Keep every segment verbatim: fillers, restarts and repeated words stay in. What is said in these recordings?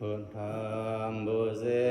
Buddhaṃ pūjemi. ขอ Dīghā ကုသိုလ်း ကိုးပါး ဖြေဖြေရှင်း မြတ် နံႈ ဒုက္ခ ကိုယ်ယမ်း ကိုးကွယ် စေလျက် ပန်းတိုင် နဟူ ဘုရင် ကလေး Dīghā ယဝ်ႉ ဢေႃႈ။ Dhammaṃ pūjemi. ဢေႃႈ Dīghā ကုသိုလ်း ႁူၵ်းပါး ဖြေဖြေရှင်း မြတ် နံႈ ဒုက္ခ ကိုယ်ယမ်း ကိုးကွယ် စေလျက် ပန်းတိုင် နဟူ ဘုရင် ကလေး Dīghā ယဝ်ႉ ဢေႃႈ။ Saṅghaṃ pūjemi. ဢေႃႈ Dīghā ကုသိုလ်း ကိုးပါး အရိယသမုဒယသံဃာရူပတပႄး ဖြေဖြေရှင်း မြတ် နံႈ ဒုက္ခ ကိုယ်ယမ်း ကိုးကွယ် စေလျက် ပန်းတိုင် နဟူ ဘုရင် ကလေး Dīghā ယဝ်ႉ ဢေႃႈ။ ဢေႃးၵႃႇသ ဢေႃးၵႃႇသ ဢေႃးၵႃႇသ ကာယကံ ဝစီကံ မနောကံ နှင့် ကတိ ဝႃႈ စၵျၢၼ်းပဵၼ် ကၢမ်ႇတုၸရုတ်ႈ ၶိူင်ႈမိူၵ်ႈ လမ်းလင် မဝ်ႇၸၢင်ႇ မဝ်ႇၸႅတ်ႈ ဢပျႃႇသႅၼ်း မဵဝ်းသိူဝ်းၼၼ်ႉ ဢၵျူဝ်းပုၼ်ႈ တွၵ်ႇပေႇပၢင်ႇ ဢဝ်ႁၢႆးယၢမ်းၼႆႉ တမ်ႈတီႈ ၽြႃးရတၼႃႇ တြႃးရတၼႃႇ သင်ႇၶႃႇရတၼႃႇ ၵႃႇတိရတၼႃႇ မျၢတ်ႈၸဝ်ႈသၢမ်ပိူင် ၸိူဝ်းၼၼ်ႉ ၶဝ်ႈမႃးယမ်ၵူဝ်းၵွင်းမူၼ်း ၵူမ်ႈတေႃႇပူႇၸေႃႇ ၶူပ်းၵၢၼ်းဝၼ်းဝႆႈ ႁႂ်ႈလႆႈထူၼ်ႈထိုင် ၽြႃးထမ်ႇမ တုတိယ တတိယ ပွၵ်ႈၼိုင်ႈ သွင်ပွၵ်ႈ သၢမ်ပွၵ်ႈ ၶူပ်းၶဝ်ႈယူႇမိုဝ်း ၶိုတ်းတၢင်ႇတၼ်းၶႂၢင်ႇ သီႇသေႇဝၼ်ႇတေႇၼ မေႃးယွၼ်းၵၼ်ႇတေႃးဝႆႈ တီႈၶႃႈယဝ်ႉ။ ၼင်ႇဢၼ်ၽွၼ်းလီ ဢၢင်ႈၵႃႈလႆႈမႃး ၵူမ်ႈၼႃႈယူႇမိုဝ်း ၶိုတ်းတၢင်ႇတၼ်းၶႂၢင်ႇ သီႇသေႇဝၼ်ႇတေႇၼ မေႃးယွၼ်းၵၼ်ႇတေႃးဝႆႈၼႆႉ ၵၢတ်ႇလႂ်ပၢၼ်လႂ်သေၵေႃႈ ႁႂ်ႈလႆႈလွတ်ႈသၢင်ႇၵၢင်ႇသေ ဢပႄႇသီႇပိူင် ၵၢပ်ႈသၢမ်ပိူင် ႁႅင်းၵၢတ်ႇပႅတ်ႇပိူင် ၶႅၼ်းလူင်းႁႃႈပိူင် ဝိပတ်ႉတိတြႃးသီႇပိူင် ယႃႇသၼတြႃးပိူင် ၸိူဝ်းၼၼ်ႉသေလႄႈ တၢင်းလႂ် ၸႃႇသူၸႃႇသဵင်ႈ ဝၼ်းလိုၼ်းမိူဝ်းၼႃႈၼၼ်ႉ ႁႂ်ႈႁူပ်ႉလႆႈ သၼ်ႇတြႃး မၵ်ႉတြႃး ၽူဝ်ႇတြႃး ၼိပ်ႉပၢၼ်ႇတြႃး မျၢတ်ႈၼၼ်ႉသေၵမ်း လူၺ်ႈတီႈၶႃႈၼေႃႈ။ ဢၸိၼ်ႇတေႇယ ၽြႃးပဵၼ်ၸဝ်ႈႁဝ်းၼႆႉ တီႈၶႃႈၸမ်ႉ ရူႇပဝႃႇ ႁၢင်ႈၽၢင် တွၼ်းတၢင်ႇတင်းသဵင်ႈလႄႈ ၺႃႇၼဝႃႇ ၺၢၼ်ႇပၼ်ႇၺႃႇ ႁူႉဢၼ်ၽၢႆႇဝႆးလႄႈ ဢိတ်ႉထိမႃႇ ႁူႉငဝ်းသဝ်း ၵႄႈလိူဝ်ၼိူဝ်ပိူၼ်ႈလႄႈ မုၼိၽႃႇၵဝႃႇ ၸင်ႇလႆႈၸိုဝ်ႈဝႃႈ မုၼိၽႃႇၵဝႃႇ သုင်သုတ်းတီႈၶႃႈယဝ်ႉ။ ၵေႇတိယႃႇၼင်ႇ ထႃႇတုၸေႇတီႇ ထမ်ႇမၸေႇတီႇ ပရိၽေႃးၵၸေႇတီႇ ဝတ်ႉထၸၸေႇတီႇ တၢင်ႇၵၸေႇတီႇ သီႇၸဝ်ႈၸိူဝ်းၼၼ်ႉ ဝၼ်ႇၼၵၼ်ႇထႃႇ ရႃႇၸႃႇသမ်ႇပၼ်ႇၼမ်ႇ ႁၢင်ႈၽၢင်ႁၢႆႉႁွမ် ဢရသႃႇ တႅမ်ႈၽွမ်ႉပဵင်းလီလႄႈ ပူႇၽင်ႇဝႃႇ မွၵ်ႇလႄႈသၢင်ႇ ဢုတၵမ်ႇဝႃႇ ၼမ်ႉလႄႈသၢင်ႇ ဢၵိတ်ႉတိပင်ႇဝႃႇ ၾႆးတဵၼ်းလႄႈသၢင်ႇ တေႇမႃႇပူႇၸေႇမႃႇ လူႇတၢၼ်းသဵင်ႈသဵင်ႈ တီႈၶႃႈယဝ်ႉ။ ဝိတမ်ႇမေႇ ပုၺ်ႇၺမ်ႇ ဢသႃႇဝၵ်ႉၶယႃႇ ဝႃႇႁမ်ႇ ႁေႃးတု ၵုသူဝ်ႇတၢင်းလီတီႈၼႆႈ ႁႂ်ႈလႆႈႁွပ်ႇယွင်ႈ ႁဝ်းၶႃႈတင်းသဵင်ႈ ၸဵဝ်းမိူဝ်းၽႅဝ်ထိုင် တီႈဢၼ်ဢသႃႇဝေႃးသီႇမႄႈ သဵင်ႈယုၼ်ႉမူတ်းႁၢႆ တီႈဢမ်ႇလူႉဢမ်ႇတၢႆ ၼိပ်ႉပၢၼ်ႇၼၼ်ႉသေၵမ်း။ ဝိတမ်ႇမေႇ ပုၺ်ႇၺမ်ႇ မၵ်ႉၵၽလ ၼိပ်ႉပႃႇၼသ်သ ပၸ်ႉၸယေႃး ႁေႃးတု ၵုသူဝ်ႇၼႃႇမုၼ်းၼၼ်ႉ ၵဝ်ၶႃႈ လႆႈမႃးလူႇတၢၼ်းၼႆႉ ႁႂ်ႈလႆႈႁွတ်ႈထိုင် မၵ်ႉၺၢၼ်ႇ ၽူဝ်ႇၺၢၼ်ႇ ၼိပ်ႉပၢၼ်ႇ တီႈၵတ်းယဵၼ်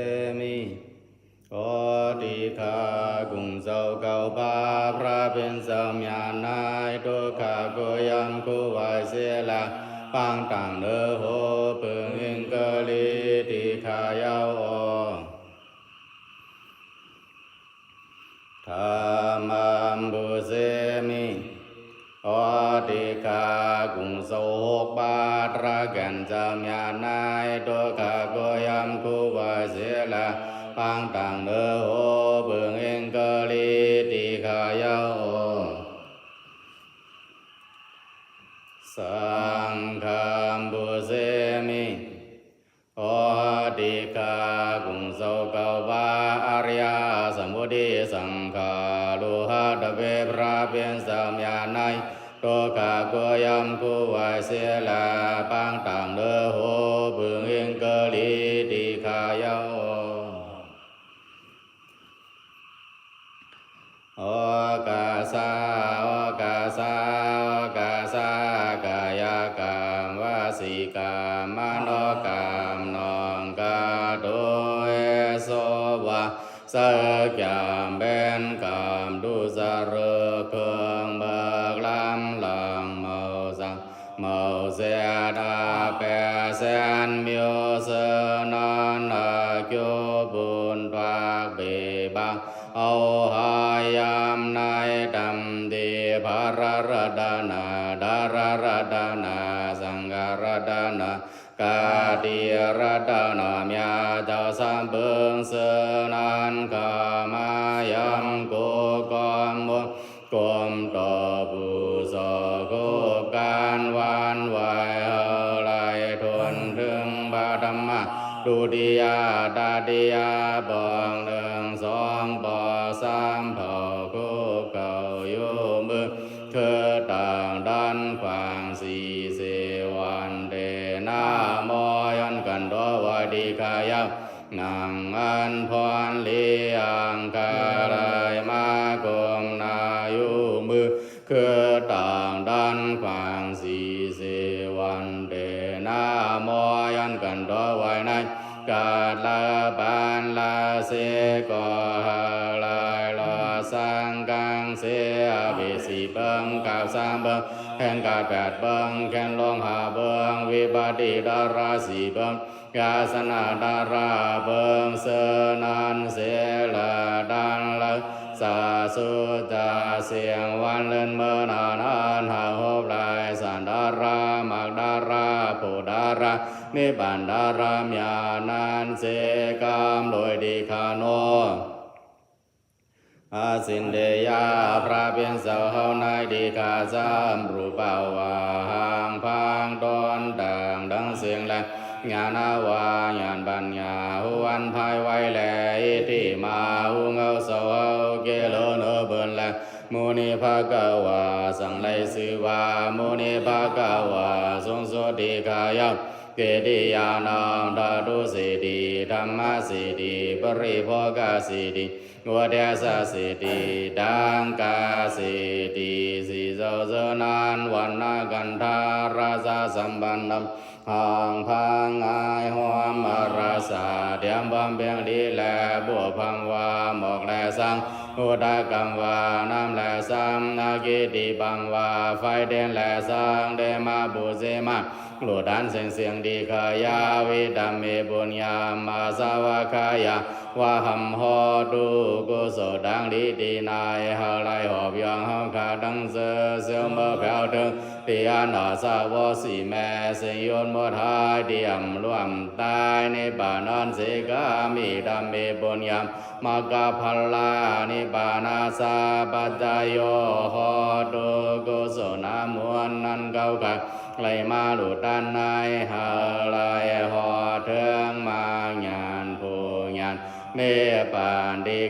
သေ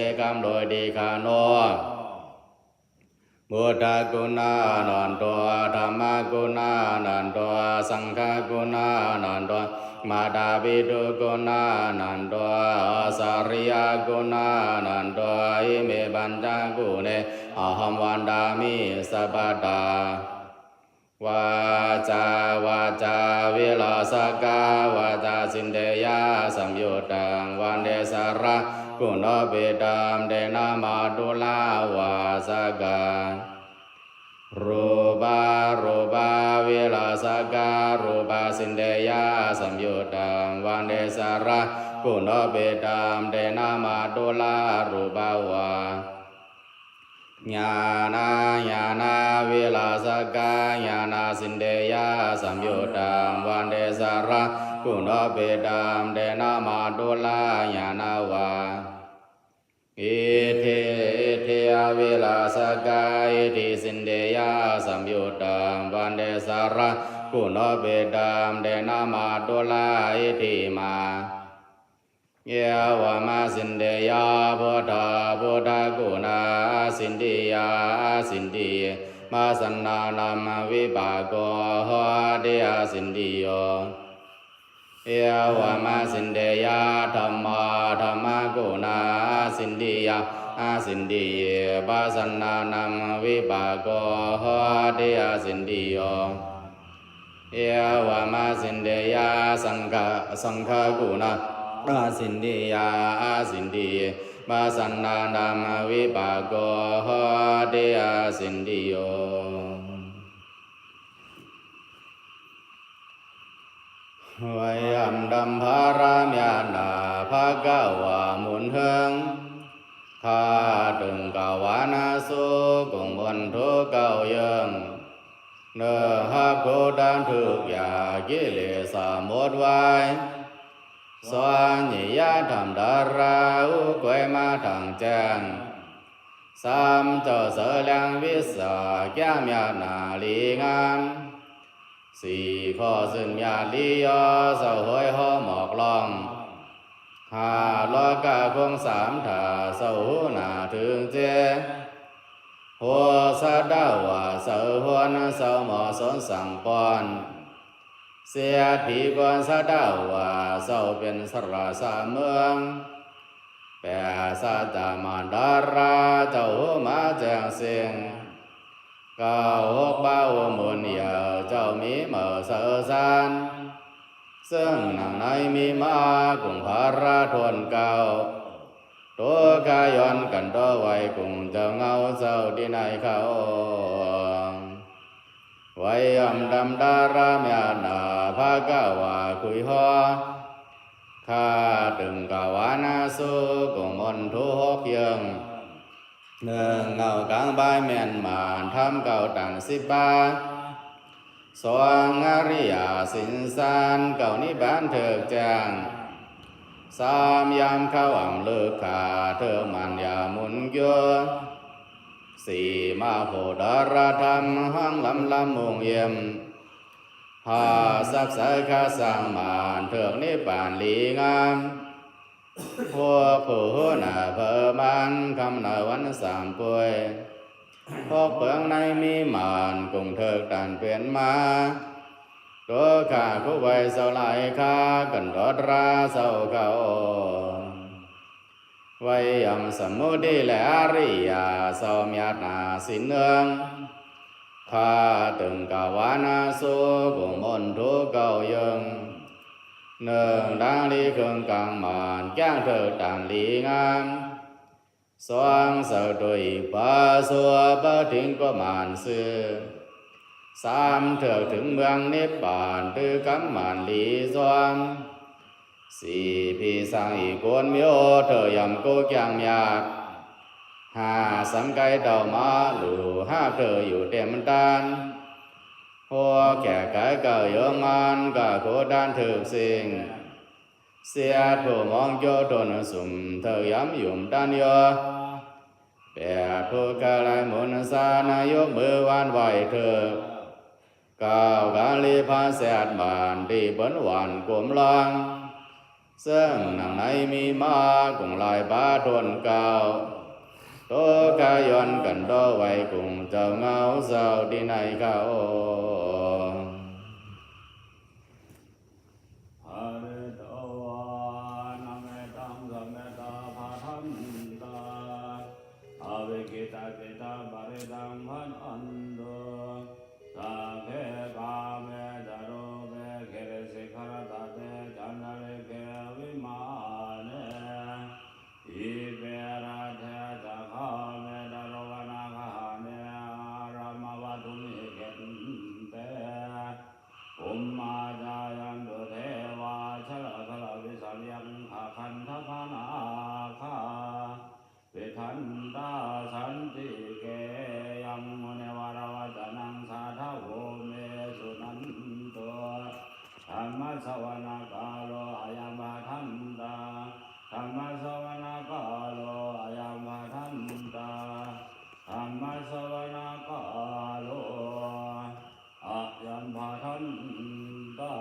ၵမ်း လူၺ်ႈတီႈၶႃႈၼေႃႈ။ ပုတ်ႉထၵုၼႃႇၼၼ်ႇတေႃး ထမ်ႇမၵုၼႃႇၼၼ်ႇတေႃး သင်ႇၶၵုၼႃႇၼၼ်ႇတေႃး မႃႇတႃႇပိတုၵုၼႃႇၼၼ်ႇတေႃး ဢႃႇၸရိယၵုၼႃႇၼၼ်ႇတေႃး ဢိမေႇ ပၼ်ႇၸၵုၼေႇ ဢႁမ်ႇ ဝၼ်ႇတႃႇမိ သပ်ႉပတႃႇ။ vācā vācāvirasakā vācāsindeyyasaṃyuttaṃ vande saraguṇopetam tena mātulā vāsakā. Rūpā rūpāvirasakā rūpāsindeyyasaṃyuttaṃ vande saraguṇopetam tena mātulā rūpā vā. Ñāṇā ñāṇāvirasakā ñāṇāsindeyyasaṃyuttaṃ vande saraguṇopetam tena mātulā ñāṇā vā. Iddhi iddhiyāvirasakā iddhīsindeyyasaṃyuttaṃ vande saraguṇopetam tena mātulā iddhimā. Evamāsindeyyā buddhā buddhaguṇā āsindiyyā āsindiye pasannānaṃ vipāko hoti āsindiyyo. Evamāsindeyyā dhammā dhammaguṇā āsindiyyā āsindiye pasannānaṃ vipāko hoti āsindiyyo. Evamāsindeyyā saṅghā saṅghaguṇā āsindiyyā āsindiye pasannānaṃ vipāko hoti āsindiyyo. Vayamtam bārāmi nā bhagavā muñciṃ, kātuṃ kāvana sūkuṃ muñcuṃ kauyuṃ, เนอะ หากผู้ต้านทุกข์ยากกิเลสหมดไว้ สอนให้ยะธรรมดารา รู้กวยมาทางแจ้ง สามเจ้าเสอแหลงวิชา แก้มยานาลีงาม สี่ข้อซึ่งยาลียอ เศร้าโหยหอหมอกร้อง ห้าโลกาคงสามถ้า เศร้าหูหน้าถึงเจ หกสัตว์ว่าเศร้าหวน เศร้าหมอสนสั่งป้อน เสียดผีกวนสัตว์ว่า เศร้าเป็นสระสาเมือง แปดสัจจมานดารา เจ้าหูมาแจ้งสิ่ง เก้าหกบ้าอุมุนเหยื่อ เจ้ามีเหมาเสอสาร ซึ่งหนังในมีมา กุ่งพระทนเก้า ตัวกาย้อนกันต่อไว้ กุ่งเจ้าเงาเจ้าที่ในเขา ไว้ย่อมดำดาราเมียนา พระกาวาคุยหอ ข้าตึงกาวานาสู กุ่งมนทุหกเยิง หนึ่งเงากลางบายแม่นหมาน ทำเก้าตันสิบปา สองอริยสินสาร เก้านิพพานเถิกแจ้ง สามยามเข้าอ่ำเลิกขา เถิกมันอย่าหมุนเยอะ สี่มโหดรธรรม ห้องลำลำมุงเยี่ยม ห้าทรัพย์สายข้าสร้างหมาน เถิกนิพพานหลีงาม หกผู้หัวหน้าเผ่ามาร คำหน้าวันสามป่วย หกเปิงในมีมาน กุ่งเถิกตันเป็นมา ตัวข้าคู่ไว้เศร้าหลายข้า กันดอดราเศร้าเขา ไว้ย่อมสมมุติและอริยา เศร้าเมียดหน้าสินเนือง ข้าตึงกาวานาสู กุ่งมนทุกเก้าเยิง หนึ่งดังลีเครื่องกลางมาน แจ้งเถิกตันหลีงาม สองเศร้าตัวอีกปาสัว เปิดทิ้งก็มานซื่อ สามเถิกถึงเมืองนิพพาน ตื้อกำมานหลีซ้อม สี่พี่สร้างอีกคนมีโอ เถิกย่ำโกกยางยาก ห้าสำไกเต่ามาหลู่ หากเถิกอยู่เต็มตัน หกแก่กายเก่าโยมมาน กะโคดานเถิกสิ่ง เสียดผู้มองโจทนสุม เถิกย้ำหยุ่มตันโย แปดผู้กะไรหมุนสาน ยกมือวานไหวเถิก เก้ากาลีพาแสดบาน ที่เปิ้นหวานกลมลาง ซึ่งหนังในมีมา กุ่งลายปาทนเก้า โตกาย้อนกันต่อไว้ กุ่งเจ้าเงาเศร้าที่ในเขา Pharitvāna mettaṃ samettā bhadantā, avikkhittacittā parittaṃ bhaṇantu. Sabbe Tiṭṭhantā santike yaṃ munivaravacanaṃ sādhavo me suṇantu. Dhammassavanakālo ayam bhadantā. Dhammassavanakālo ayam bhadantā. Dhammassavanakālo ayam bhadantā.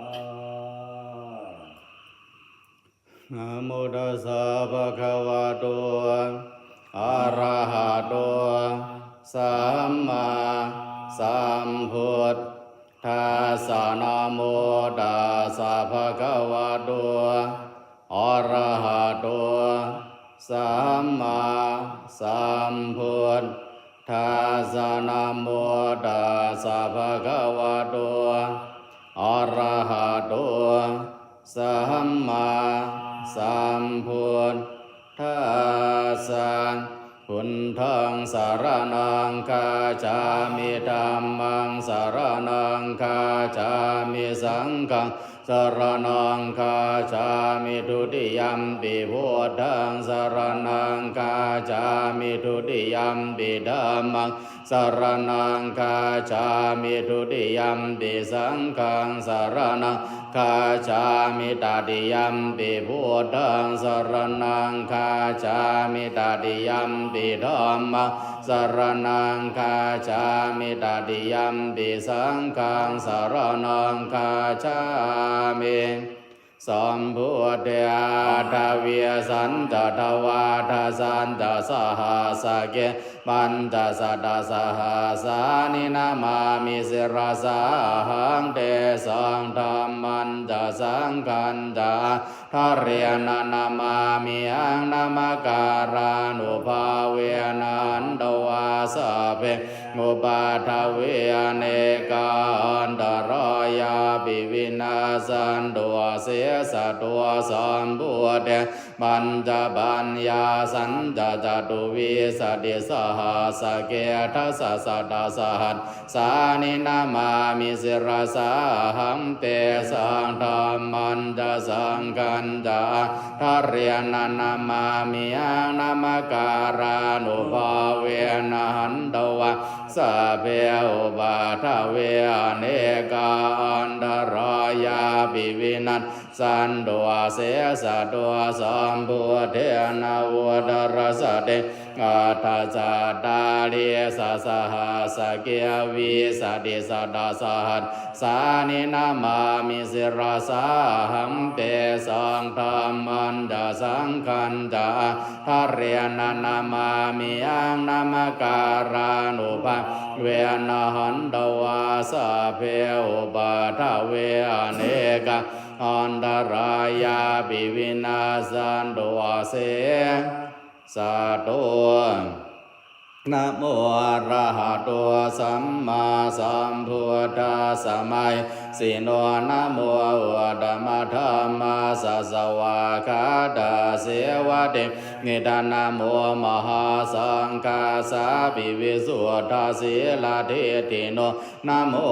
Namo tassa bhagavato arahato sammāsambuddhassa. Namo tassa bhagavato arahato sammāsambuddhassa. Namo tassa bhagavato arahato sammāsambuddhassa. Buddhaṃ saraṇaṃ gacchāmi. Dhammaṃ saraṇaṃ gacchāmi. Saṅghaṃ saraṇaṃ gacchāmi. Dutiyampi buddhaṃ saraṇaṃ gacchāmi. Dutiyampi dhammaṃ saraṇaṃ gacchāmi. Dutiyampi saṅghaṃ saraṇaṃ gacchāmi. Tatiyampi buddhaṃ saraṇaṃ gacchāmi. Tatiyampi dhammaṃ saraṇaṃ gacchāmi. Tatiyampi saṅghaṃ saraṇaṃ gacchāmi. Sambuddhe aṭṭhavīsañca dvādasañca sahassake pañcasatasahassāni namāmi sirasā ahaṃ. Tesaṃ dhammañca saṅghañca ādarena namāmihaṃ. Namakārānubhāvena hantvā sabbe upaddave anekā antarāyāpi vinassantu asesato. Sambuddhe pañcapaññāsañca catuvīsatisahassake dasasatasahassāni namāmi sirasā ahaṃ. Tesaṃ dhammañca saṅghañca ādarena namāmihaṃ. Namakārānubhāvena hantvā sabbe upaddave anekā antarāyāpi vinassantu asesato. Sambuddhe navuttarasate aṭṭhacattāḷīsasahassake vīsatisatasahassāni namāmi sirasā ahaṃ. Tesaṃ dhammañca saṅghañca ādarena namāmihaṃ. Namakārānubhāvena hantvā sabbe upaddave anekā antarāyāpi vinassantu asesato. Namo arahato sammāsambuddhassa mahesino. Namo uttamadhammassa svākkhātasseva tenidha. Namo mahāsaṅghassāpi visuddhasīladiṭṭhino. Namo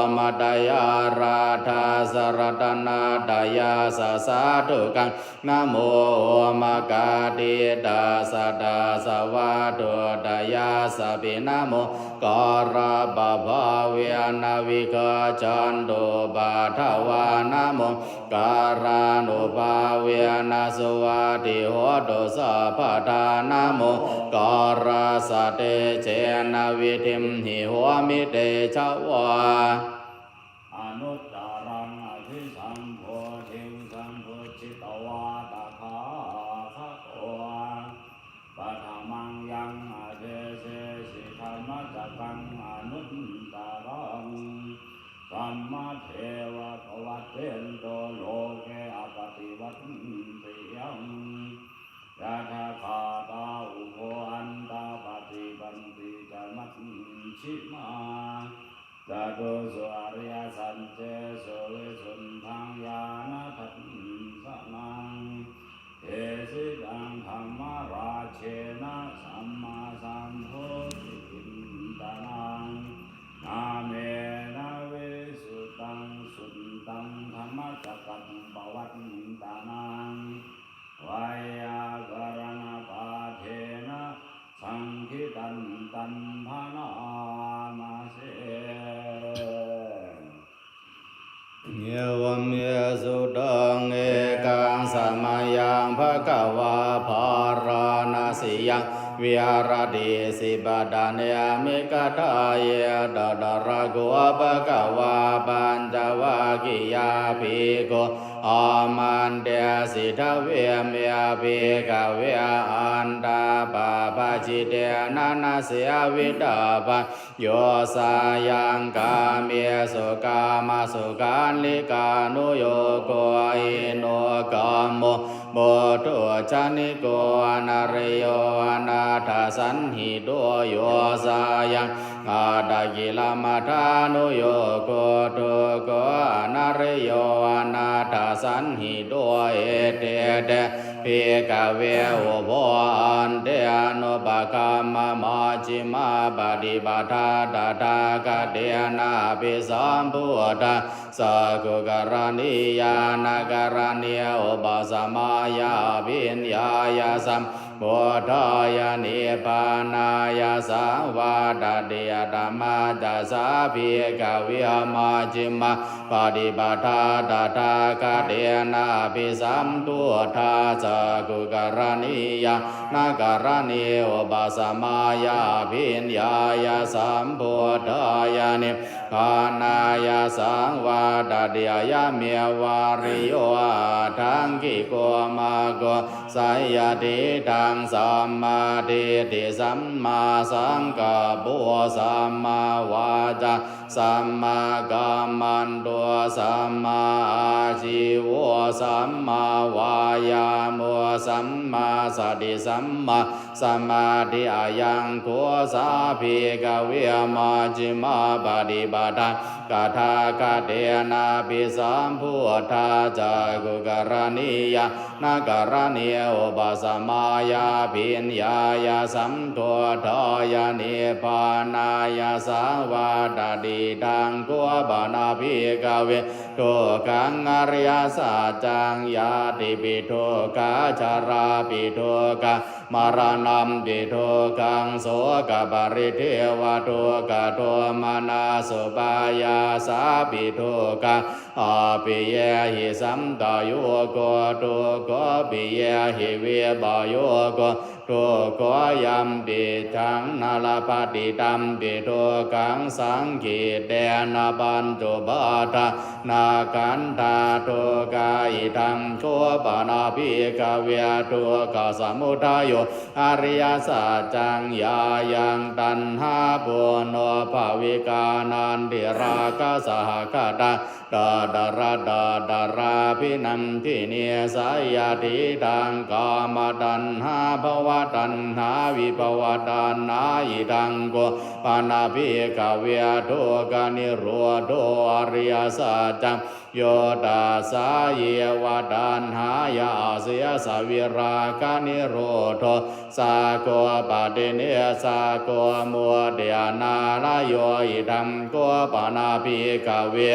omātyāraddhassa ratanattayassa sādhukaṃ. Namo omakātītassa tassa vatthuttayassapi. Namokārappabhāvena vigacchantu upaddavā. Namokārānubhāvena suvatthi hotu sabbadā. Namokārassa tejena vidhimhi homi tejavā. Anuttaraṃ abhisambodhiṃ sambujjhitvā tathāgato paṭhamaṃ yaṃ adesesi dhammacakkaṃ anuttaraṃ dhammadevaṃ pavattento loke appaṭivattiyaṃ. Yadajjhagā ubho antā paṭibandī ca majjhimā, catūsu ariyasaccesu visuddhā ñāṇadassanaṃ, desitaṃ dhammarājena sammāsambodhikittanaṃ. Nāmena visuddhaṃ suttaṃ dhammacakkaṃ pavattanaṃ, veyyākaraṇapāṭhena vā bārāṇasiyaṃ viharati isipatane migadāye. Tatra kho bhagavā pañcavaggiyā bhikkhū āmantesi: Dveme, bhikkhave, antā pabbajitena na sevitabbaṃ, yo sāyaṃ kāmesu kāmasukhallikānuyogo hīno gammo pothujjaniko anariyo anatthasañhito, yo sāyaṃ attakilamathānuyogo dukkho anariyo anatthasañhito. Ete te, bhikkhave, ubho ante anupagamma majjhimā paṭipadā tathāgatena abhisambuddhā cakkhukaraṇī ñāṇakaraṇī upasamāya abhiññāya sambodhāya nibbānāya saṃvattati. Athāmā ca sā, bhikkhave, majjhimā paṭipadā tathāgatena abhisambuddhā cakkhukaraṇī ñāṇakaraṇī upasamāya abhiññāya sambodhāya nibbānāya saṃvattati. Ayameva riyo aṭṭhaṅgiko maggo, seyyathīdaṃ: sammādiṭṭhi sammāsaṅkappo sammāvācā sammākammanto sammāājīvo sammāvāyāmo sammāsati sammāsamādhi. Ayaṃ kho sā, bhikkhave, majjhimā paṭipadā tathāgatena abhisambuddhā cakkhukaraṇī ñā ṇakaraṇī upasamāya abhiññāya sambodhāya nibbānāya saṃvattati. Idaṃ kho pana, bhikkhave, dukkhaṃ ariyasaccaṃ: yātipi dukkhā jarāpi dukkhā maraṇampi dukkhaṃ sokaparidevadukkhadomanassupāyāsāpi dukkhā appiyehi sampayogo dukkho piyehi vippayogo dukkho yampicchaṃ na labhati tampi dukkhaṃ saṅkhittena pañcupādānakkhandhā dukkhā. Idaṃ kho pana, bhikkhave, dukkhasamudayo ariyasaccaṃ: yāyaṃ taṇhā ponobbhavikā nandirāgasahagatā tatra tatra abhinandinī, seyyathīdaṃ: kāmataṇhā bhavataṇhā vibhavataṇhā. Idaṃ kho pana, bhikkhave, dukkhanirodho ariyasaccaṃ: yo tassāyeva taṇhāya asesavirāganirodho cāgo paṭinissaggo mutti anālayo. Idaṃ kho pana, bhikkhave,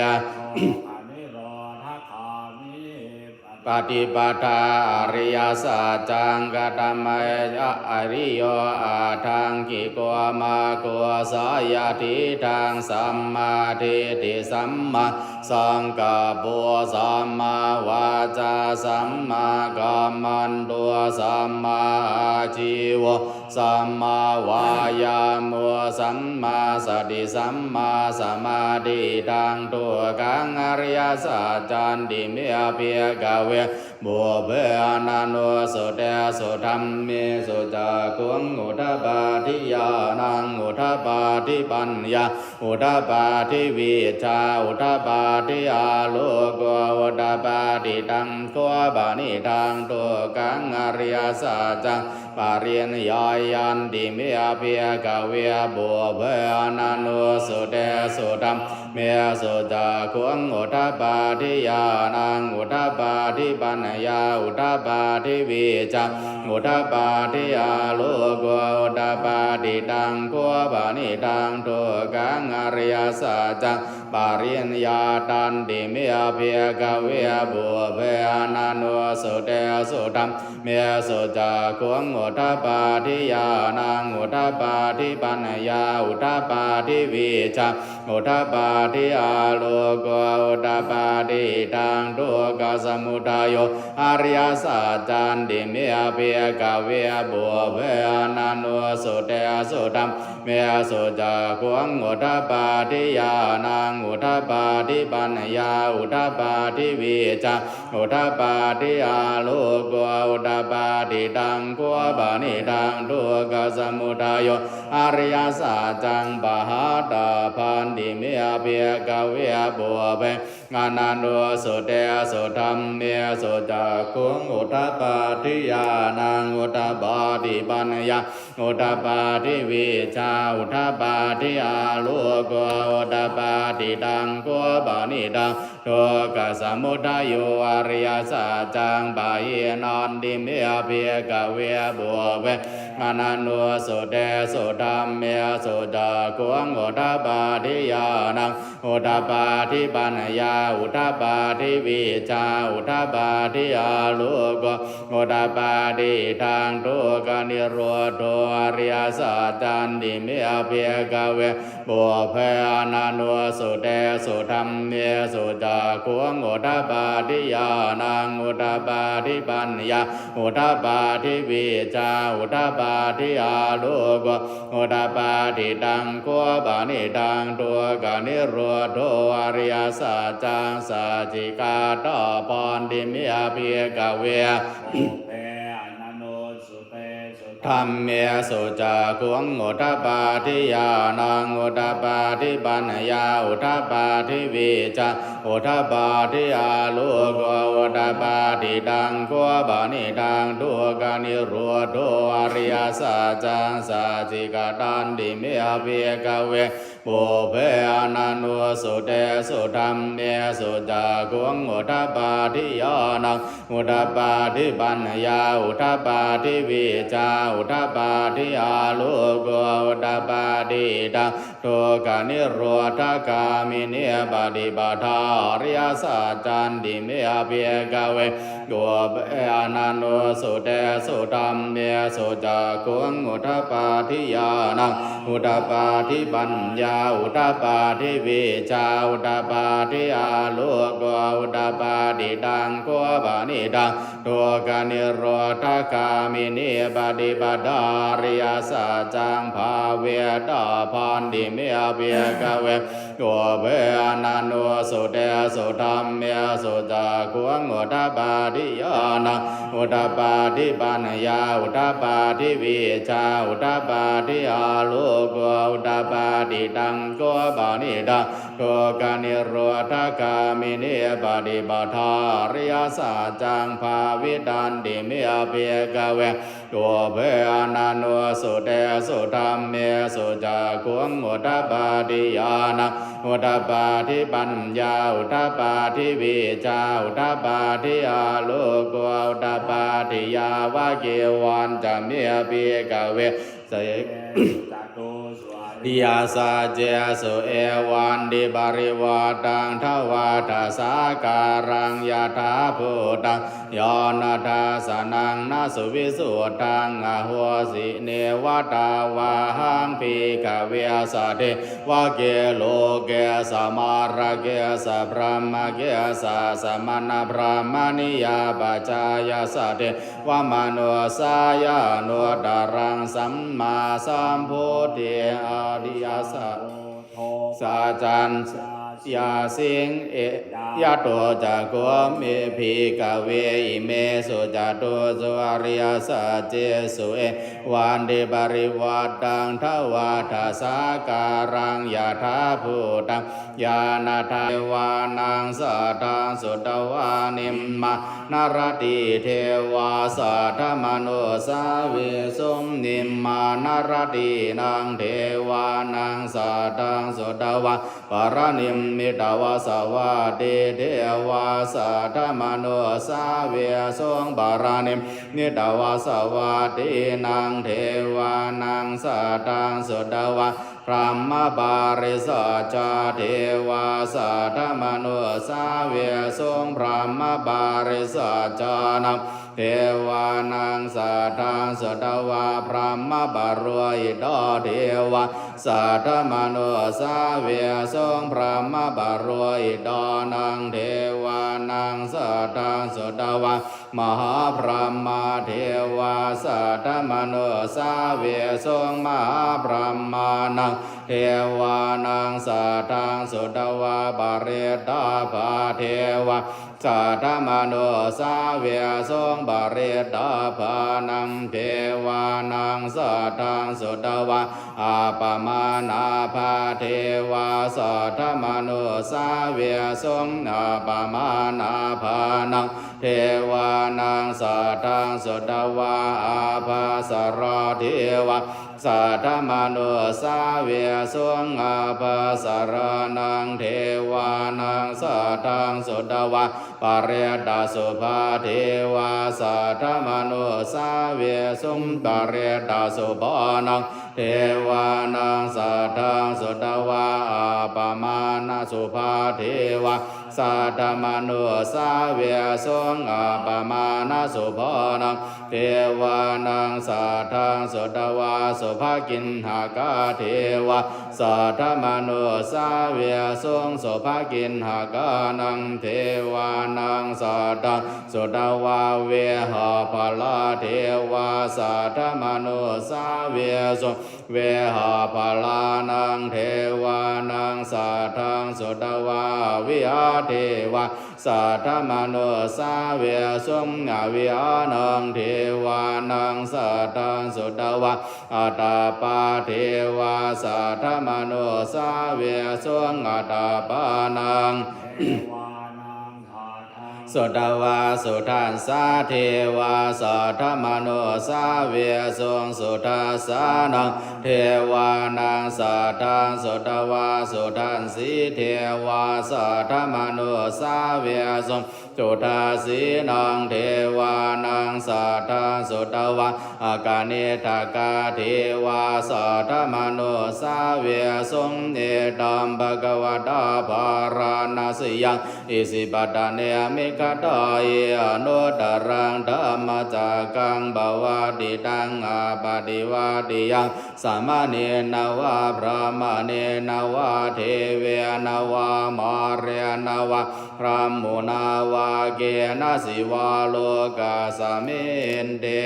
paṭipadā ariyasaccaṃ: katameyya ariyo aṭṭhaṅgiko maggo, seyyathīdaṃ: sammādiṭṭhi sammā saṅkappo sammāvācā sammākammanto sammāājīvo sammāvāyāmo sammāsati sammāsamādhi. Idaṃ dukkhaṃ ariyasaccanti me, bhikkhave, pubbe ananussutesu dhammesu cakkhuṃ udapādi ñāṇaṃ udapādi paññā udapādi vijjā udapādi āloko udapādi. Taṃ kho panidaṃ dukkhaṃ ariyasaccaṃ pariññeyyanti me, bhikkhave, pubbe ananussutesu dhammesu cakkhuṃ udapādi ñāṇaṃ udapādi paññā udapādi vijjā udapādi āloko udapādi. Taṃ kho panidaṃ dukkhaṃ ariyasaccaṃ pariññātanti me bhikkhave pubbe ananussutesu dhammesu cakkhuṃ udapādi ñāṇaṃ udapādi paññā udapādi vijjā udapādi āloko udapādi. Idaṃ dukkhasamudayo ariyasaccanti me bhikkhave pubbe ananussutesu dhammesu cakkhuṃ udapādi ñāṇaṃ udapādi paññā udapādi vijjā udapādi āloko udapādi. Taṃ kho panidaṃ dukkhasamudayo ariyasaccaṃ pahātabbanti me bhikkhave pubbe ananussutesu dhammesu cakkhuṃ udapādi ñāṇaṃ udapādi paññā udapādi vijjā udapādi āloko udapādi. Taṃ kho panidaṃ dukkhasamudayo ariyasaccaṃ pahīnanti me bhikkhave pubbe ananussutesu dhammesu cakkhuṃ udapādi ñāṇaṃ udapādi paññā udapādi vijjā udapādi āloko udapādi. Idaṃ dukkhanirodho ariyasaccanti me bhikkhave pubbe ananussutesu dhammesu cakkhuṃ udapādi ñāṇaṃ udapādi paññā udapādi vijjā udapādi āloko udapādi. Taṃ kho panidaṃ dukkhanirodho ariyasaccaṃ sacchikatabbanti me bhikkhave pubbe ananussutesu dhammesu cakkhuṃ udapādi ñāṇaṃ udapādi paññā udapādi vijjā udapādi āloko udapādi. Taṃ kho panidaṃ dukkhanirodho ariyasaccaṃ sacchikatanti me bhikkhave pubbe ananussutesu dhammesu cakkhuṃ udapādi ñāṇaṃ udapādi paññā udapādi vijjā udapādi āloko udapādi. Idaṃ dukkhanirodhagāminī paṭipadā ariyasaccanti me bhikkhave pubbe ananussutesu dhammesu cakkhuṃ udapādi ñāṇaṃ udapādi paññā udapādi vijjā udapādi āloko udapādi. Taṃ kho panidaṃ dukkhanirodhagāminī paṭipadā ariyasaccaṃ bhāvetabbanti me bhikkhave pubbe ananussutesu dhammesu cakkhuṃ udapādi ñāṇaṃ udapādi paññā udapādi vijjā udapādi āloko udapādi. Taṃ kho panidaṃ dukkhanirodhagāminī paṭipadā ariyasaccaṃ bhāvitanti me bhikkhave pubbe ananussutesu dhammesu cakkhuṃ udapādi ñāṇaṃ udapādi paññā udapādi vijjā udapādi āloko udapādi. Yāvakīvañca me bhikkhave se ariyasaccesu evantiparivaṭṭaṃ dvādasākāraṃ yathābhūtaṃ ñāṇadassanaṃ na suvisuddhaṃ ahosi. Neva tāvāhaṃ bhikkhave sadevake loke samārake sabrahmake sassamaṇabrāhmaṇiyā pajāya sadevamanussāya anuttaraṃ sammāsambodhiṃ ariyasaccaṃ saccañcāyasiṃ. E- yato ca kho me bhikkhave imesu catūsu ariyasaccesu evantiparivaṭṭaṃ dvādasākāraṃ yathābhūtaṃ ñāṇadassanaṃ devānaṃ saddaṃ sutvā nimmā Naradī devā saddamanussāvesuṃ. Nimmānaratīnaṃ devānaṃ saddaṃ sutvā paranimmitavasavattī devā saddamanussāvesuṃ. Paranimmitavasavattīnaṃ devānaṃ saddaṃ sutvā brahmapārisajjā devā saddamanussāvesuṃ. Brahmapārisajjānaṃ devānaṃ saddaṃ sutvā brahmapurohitā devā saddamanussāvesuṃ. Brahmapurohitānaṃ devānaṃ saddaṃ sutvā mahābrahmā devā saddamanussāvesuṃ. Mahābrahmānaṃ devānaṃ saddaṃ sutvā parittābhā devā saddamanussāvesuṃ. Parittābhānaṃ devānaṃ saddaṃ sutvā appamāṇābhā devā saddamanussāvesuṃ. Appamāṇābhānaṃ devānaṃ saddaṃ sutvā ābhassarā devā saddamanussāvesuṃ. Ābhassarānaṃ devānaṃ saddaṃ sutvā parittasubhā devā saddamanussāvesuṃ. Parittasubhānaṃ devānaṃ saddaṃ sutvā appamāṇasubhā devā saddamanussāvesuṃ. Appamāṇasubhānaṃ devānaṃ saddaṃ sutvā subhakiṇhakā devā saddamanussāvesuṃ. Subhakiṇhakānaṃ devānaṃ saddaṃ sutvā vehapphalā devā saddamanussāvesuṃ. Vehapphalānaṃ devānaṃ saddaṃ sutvā avihā devā saddamanussāvesuṃ. Avihānaṃ devānaṃ saddaṃ sutvā atappā devā saddamanussāvesuṃ. Atappānaṃ sutvā sudassā devā saddamanussāvesuṃ. Sudassānaṃ devānaṃ saddaṃ sutvā sudassī devā saddamanussāvesuṃ. Sudassīnaṃ devānaṃ saddaṃ sutvā akaniṭṭhakā devā saddamanussāvesuṃ. Etaṃ bhagavatā bārāṇasiyaṃ isipatane migadāye anuttaraṃ dhammacakkaṃ pavattitaṃ appaṭivattiyaṃ samaṇena vā brāhmaṇena vā devena vā mārena vā brahmunā vā kenaci vā lokasminti.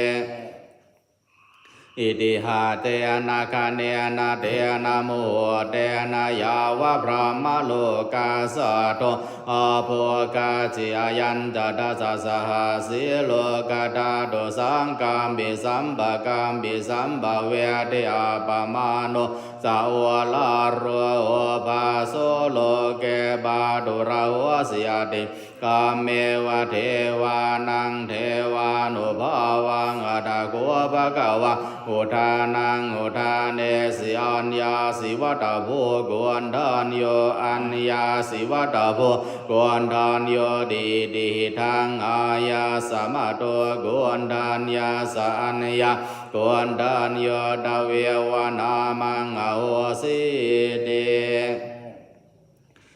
Itiha tena khaṇena tena muhuttena yāva brahmalokā saddo abbhuggacchi. Ayañca dasasahassī lokadhātu saṅkampi sampakampi sampavedhi. Appamāṇo ca oḷāro obhāso loke pāturahosi ati. Kameva devānaṃ devānubhāvaṃ. Atha kho bhagavā udānaṃ udānesi: Aññāsi vata bho koṇḍañño, aññāsi vata bho koṇḍaññoti. Itihidaṃ āyasmato koṇḍaññassa aññākoṇḍañño tveva nāmaṃ ahosīti.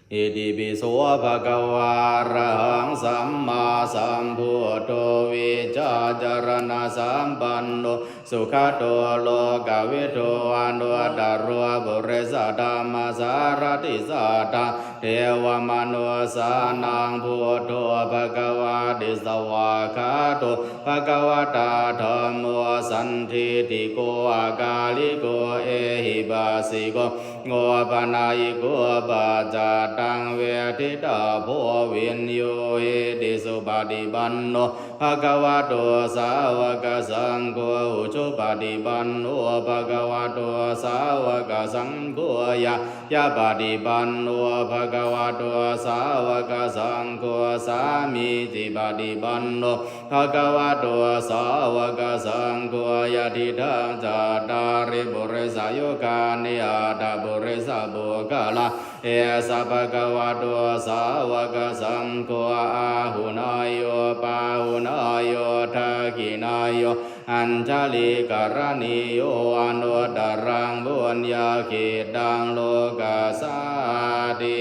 Itipi so bhagavā arahaṃ sammāsambuddho vijjācaraṇasampanno sugato lokavidū anuttaro purisadammasārathi satthā devamanussānaṃ buddho bhagavāti. Svākkhāto bhagavatā dhammo sandiṭṭhiko akāliko ehipassiko opanayiko paccattaṃ taṃ veditabbo viññūhīti. Supaṭipanno bhagavato sāvakasaṅgho, ujupaṭipanno bhagavato sāvakasaṅgho, ñāyapaṭipanno bhagavato sāvakasaṅgho, sāmīcipaṭipanno bhagavato sāvakasaṅgho, yadidaṃ cattāri purisayugāni aṭṭha purisapuggalā, esa bhagavato sāvakasaṅgho, āhuneyyo pāhuneyyo dakkhiṇeyyo añjalikaraṇīyo anuttaraṃ puññakkhettaṃ lokassāti.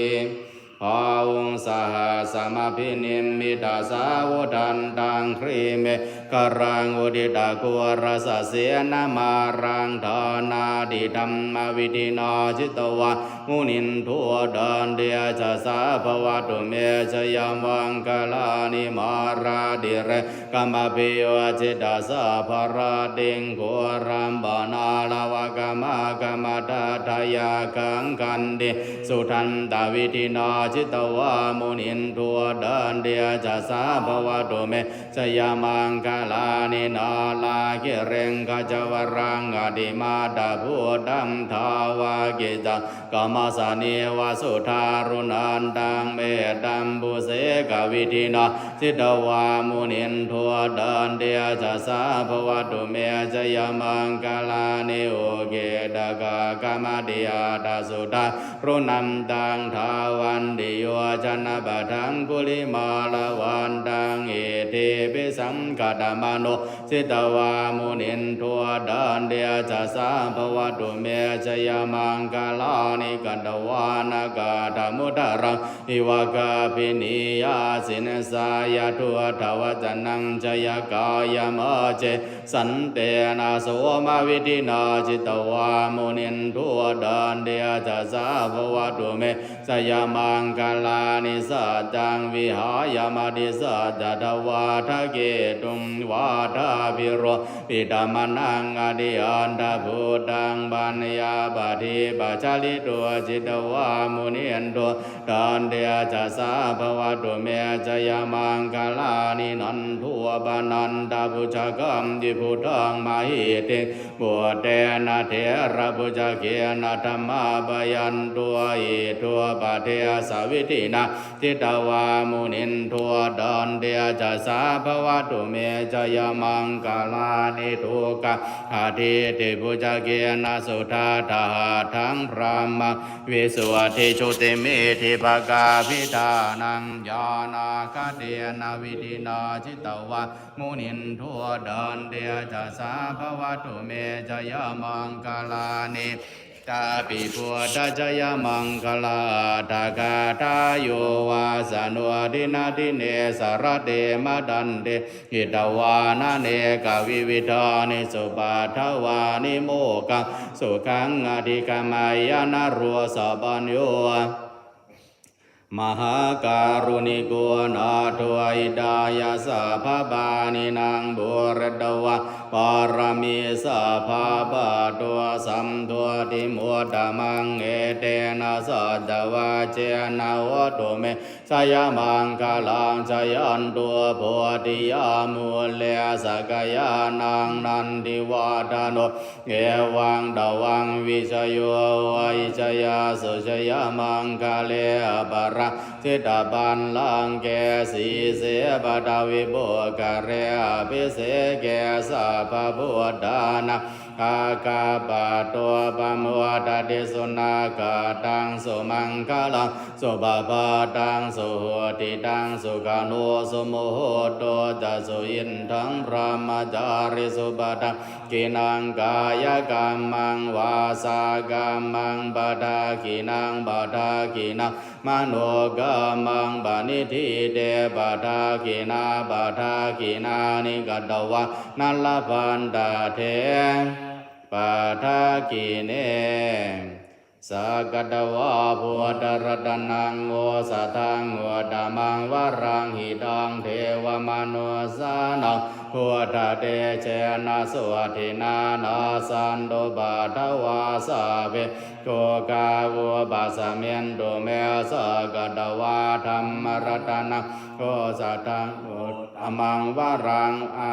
Bāhuṃ sahassamabhinimmitasāvudhantaṃ, grīmekhalaṃ uditaghorasasenamāraṃ, dānādidhammavidhinā jitavā munindo, taṃ tejasā bhavatu me jayamaṅgalāni. Mārātirekamabhiyujjhitasabbarattiṃ, ghorampanāḷavakamakkhamathaddhayakkhaṃ, khantīsudantavidhinā jitavā munindo, taṃ tejasā bhavatu me jayamaṅgalāni. Nāḷāgiriṃ gajavaraṃ atimattabhūtaṃ, dāvaggicakkamasanīva sudāruṇantaṃ, mettambusekavidhinā jitavā munindo, taṃ tejasā bhavatu me jayamaṅgalāni. Ukkhittakhaggamatihatthasudāruṇantaṃ, dhāvantiyojanapathaṅgulimālavantaṃ, iddhībhisaṅkhatamano jitavā munindo, taṃ tejasā bhavatu me jayamaṅgalāni. Katvāna kaṭṭhamudaraṃ iva gabbhinīyā, ciñcāya duṭṭhavacanaṃ janakāyamajjhe, santena somavidhinā jitavā munindo, taṃ tejasā bhavatu me jayamaṅgalāni. Saccaṃ vihāya matisaccakavādaketuṃ, vādābhiropitamanaṃ atiandhabhūtaṃ, paññāpadīpajalito jitavā munindo, taṃ tejasā bhavatu me jayamaṅgalāni. Nandopanandabhujagaṃ vibudhaṃ mahiddhiṃ, puttena therabhujagena damāpayanto, iddhūpadesavidhinā jitavā munindo, taṃ tejasā bhavatu me jayamaṅgalāni. Duggāhadiṭṭhibhujagena sudaṭṭhahatthaṃ, brahmaṃ visuddhijutimiddhibakābhidhānaṃ, ñāṇāgadena vidhinā jitavā munindo, taṃ tejasā bhavatu me jayamaṅgalāni. Etāpi buddhajayamaṅgalaaṭṭhagāthā, yo vāsano dinadine sarate matandī, hitvānanekavividhāni cupaddavāni, mokkhaṃ sukhaṃ adhigameyya naro sapañño. Mahākāruṇiko nātho, hitāya sabbapāṇinaṃ, pūretvā pāramī sabbā, patto sambodhimuttamaṃ, etena saccavajjena, hotu me jayamaṅgalaṃ. Jayanto bodhiyā mūle, sakyānaṃ nandivaḍḍhano, evaṃ tvaṃ vijayo hohi, jayassu jayamaṅgale, aparājitapallaṅke, sīse paṭhavipokkhare, abhiseke sabbabuddhānaṃ, aggappatto pamodati. Sunakkhattaṃ sumaṅgalaṃ, supabhātaṃ suhuṭṭhitaṃ, sukhaṇo sumuhutto ca, suyiṭṭhaṃ brahmacārisu. Padakkhiṇaṃ kāyakammaṃ, vācākammaṃ padakkhiṇaṃ, padakkhiṇaṃ manokammaṃ, paṇidhī te padakkhiṇā. Padakkhiṇāni katvāna, labhantatthe padakkhiṇe. sakkatvā buddharatanaṃ osathaṃ uttamaṃ varaṃ hitaṃ devamanussānaṃ buddhatejena sotthinā nassantupaddavā sabbe dukkhā vūpasamentu me. Sakkatvā dhammaratanaṃ osathaṃ uttamaṃ varaṃ a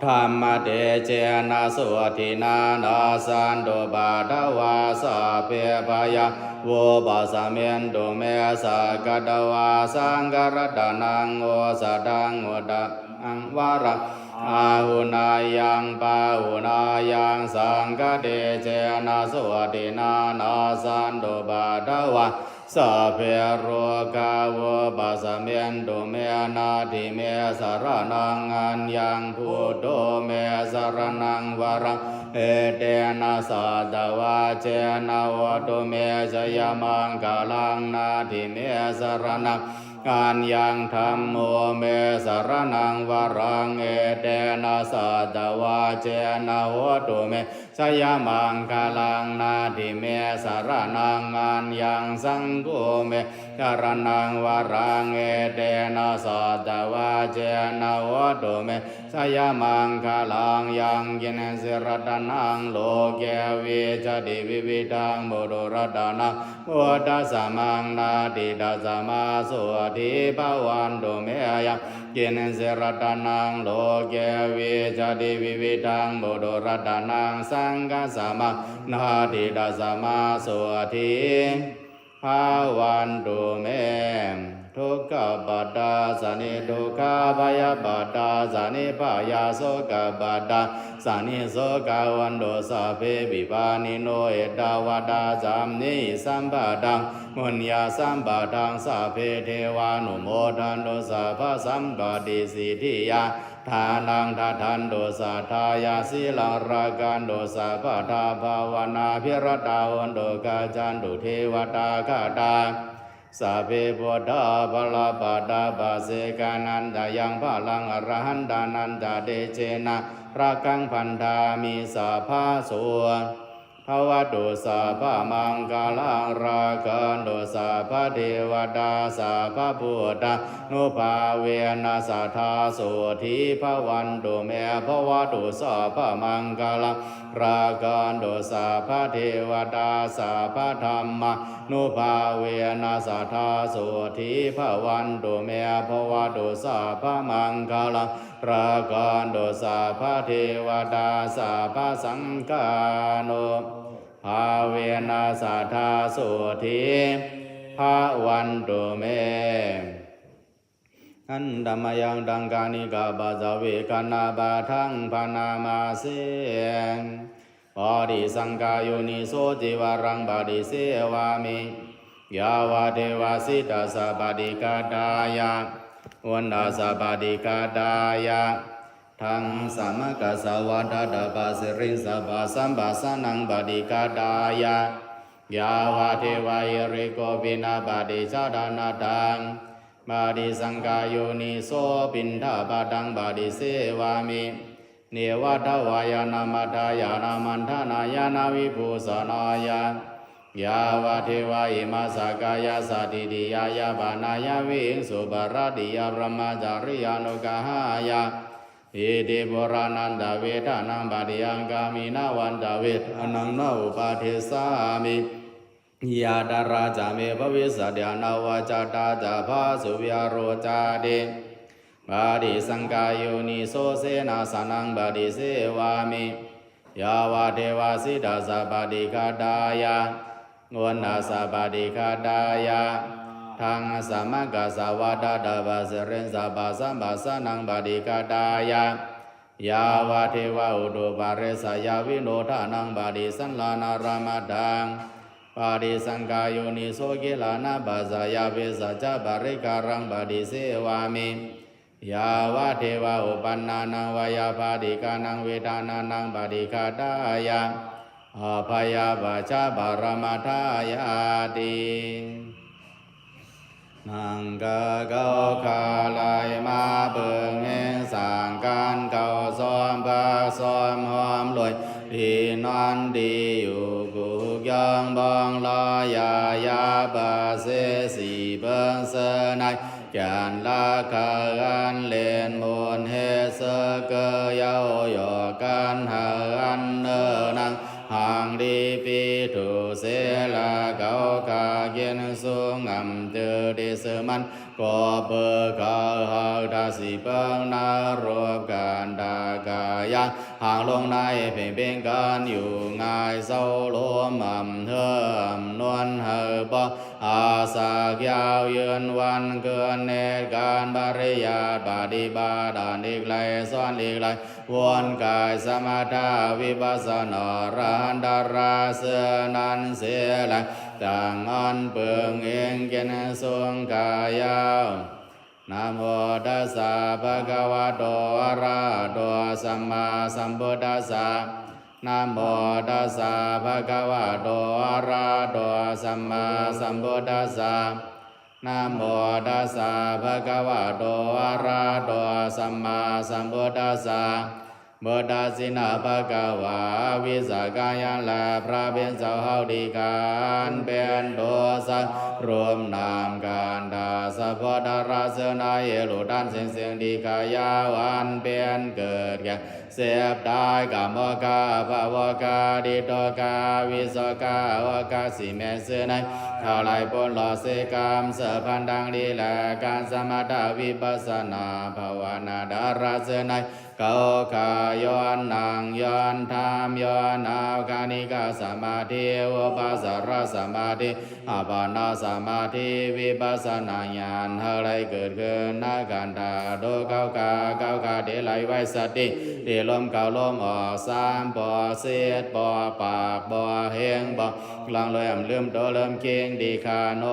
dhammatejena sotthinā nassantupaddavā sabbe bhayā vūpasamentu me. Sakkatvā saṅgharatanaṃ osathaṃ uttamaṃ varaṃ āhuneyyaṃ pāhuneyyaṃ saṅghatejena sotthinā nassantupaddavā sabbe rogā vūpasamentu me. Natthi me saraṇaṃ aññaṃ buddho me saraṇaṃ varaṃ etena saccavajjena hotu me jayamaṅgalaṃ. Natthi me saraṇaṃ aññaṃ dhammo me saraṇaṃ varaṃ etena saccavajjena hotu me jayamaṅgalaṃ. Natthi me saraṇaṃ aññaṃ saṅgho me saraṇaṃ varaṃ etena saccavajjena hotu me jayamaṅgalaṃ. Yaṅkiñci ratanaṃ loke vijjati vividhaṃ puthu ratanaṃ buddhasamaṃ natthi tasmā sotthī bhavantu me. Yaṅkiñci ratanaṃ loke vijjati vividhaṃ puthu ratanaṃ saṅghasamaṃ natthi tasmā sotthī bhavantu me. Dukkhappattā ca niddukkhā bhayappattā ca nibbhayā sokappattā ca nissokā hontu sabbepi pāṇino. Ettāvatā ca amhehi sambhataṃ puññasampadaṃ sabbe devānumodantu sabbasampattisiddhiyā. Dānaṃ dadantu saddhāya sīlaṃ rakkhantu sabbadā bhāvanābhiratā hontu gacchantu devatāgatā. Sabbe buddhā balappattā paccekānañca yaṃ balaṃ arahantānañca tejena rakkhaṃ bandhāmi sabbaso. Bhavatu sabbamaṅgalaṃ rakkhantu sabbadevatā sabbabuddhānubhāvena sadā sotthī bhavantu me. Bhavatu sabbamaṅgalaṃ rakkhantu sabbadevatā sabbadhammānubhāvena sadā sotthī bhavantu me. Bhavatu sabbamaṅgalaṃ rakkhantu sabbadevatā sabbasaṅghānubhāvena sadā sotthī bhavantu me. Handa mayaṃ taṅkhaṇikappaṭavikkhappasamāsamādaṃ bhaṇāma se. Paṭisaṅkhā yoniso cīvaraṃ paṭisevāmi, yāvadeva sītassa paṭighātāya, uṇhassa paṭighātāya, ḍaṃsamakasavātātapasiriṃsapasamphassānaṃ paṭighātāya, yāvadeva hirikopinapaṭicchādanatthaṃ. Paṭisaṅkhā yoniso piṇḍapātaṃ paṭisevāmi, neva davāya na madāya na maṇḍanāya na vibhūsanāya, yāvadeva imassa kāyassa ṭhitiyā yāpanāya vihiṃsuparatiyā brahmacariyānuggahāya. Iti purāṇañca vedanaṃ paṭihaṅkhāmi navañca vedanaṃ na uppādessāmi. Yātrā ca me bhavissati anavajjatā ca phāsuvihāro cāti. Paṭisaṅkhā yoniso senāsanaṃ paṭisevāmi, yāvadeva sītassa paṭighātāya, uṇhassa paṭighātāya, ḍaṃsamakasavātātapasiriṃsapasamphassānaṃ paṭighātāya, yāvadeva utuparissayavinodanaṃ paṭisallānārāmatthaṃ. Paṭisaṅkhā yoniso gilānapaccayabhesajjaparikkhāraṃ paṭisevāmi, yāvadeva uppannānaṃ veyyābādhikānaṃ vedanānaṃ paṭighātāya, abyāpajjhaparamatāyāti. Naṅ ka kau kha lai ma peuˬ ngeh, saṅ kan kau sawm bak sawm hawm loy, ti nan ti yu ປະເສສີເບິ່ງເຊີນໃນ ແກ່ນລະໄຄອັນເລັນໝູນເຮັດເຊີເກີ້ເຍົາ ຢອກກັນຫາອັນເນີນາງ ຫາງດີປີທຸເສລະເຂົາຂ້າກິນສູງ ອຳຈື່ທີ່ຊື່ມັນ ກໍເປີເຂົາຫາກທາຊິເບິ່ງນະຮູບກັນຕະກາຍາ ຫາງລົງໃນເພງເປັນການຢູ່ງ່າຍເຊົາລົມ ອຳເຮີອຳນວນໃຫ້ບໍ່ອາສາກຍາວຍືນວັນຄືນ ເຮັດການປະລິຍັດປະຕິບັດອັນຫຼີກໄລ່ ສອນຫຼີກໄລ່ ວົນກາຍສະມະຖະວິປັດສະນາ ອະລະຫັນຕະລະເຊື່ອນັ້ນເສແລ ຕັ້ງອັນເພິ່ງເອງເກນສູງກາຍາວ Namo tassa bhagavato arahato sammāsambuddhassa. Namo tassa bhagavato arahato sammāsambuddhassa. Namo tassa bhagavato arahato sammāsambuddhassa. Buddhasina bhagavā, ອະວິສາກະຍານ ແລະ ພຣະເປັນເຈົ້າເຮົາ ທີ່ຂ້າອັນເປັນໂຕ ສະຫຼຸບນາມການ ທາດສະໂພທະລະເຊື່ອໃນ ເອລຸດຕັນເສັງເສງ ທີ່ຂ້າຍາວອັນເປັນເກີດແກ່ ເຈັບຕາຍ ກາໂມຄາ ພະໂວຄາ ທິໂຕຄາ ວິໂຊຄາ ໂອຄາ ຊິແມ່ນຊື່ໃນ ເທົ່າໃດ ປຸນລໍເສກຳ ເສີບພັນທັງດີ ແລະ ການສະມະຖະວິປັດສະນາ ພາວະນາ ທາດສະເຊື່ອໃນ ເຂົາຂ້າຍ້ອນນັ່ງ ຍ້ອນທຳ ຍ້ອນເອົາຄະນິກະສະມາທິ ອຸປະຈາລະສະມາທິ ອັບປະນາສະມາທິ ວິປັດສະນາຍານ ໃຫ້ໄດ້ເກີດຂຶ້ນ ນະຄັນທາໂຕເຂົາຂ້າ ເຂົາຂ້າທີ່ໄຫຼໄວ້ສະຕິ ທີ່ລົມເຂົ້າລົມອອກ ສາມປອກ ສິບປອກ ປາກບໍ່ເຮັງບໍ່ ລອງລວຍອຳລືມໂຕລືມຄີງ ທີ່ຂ້າໂນ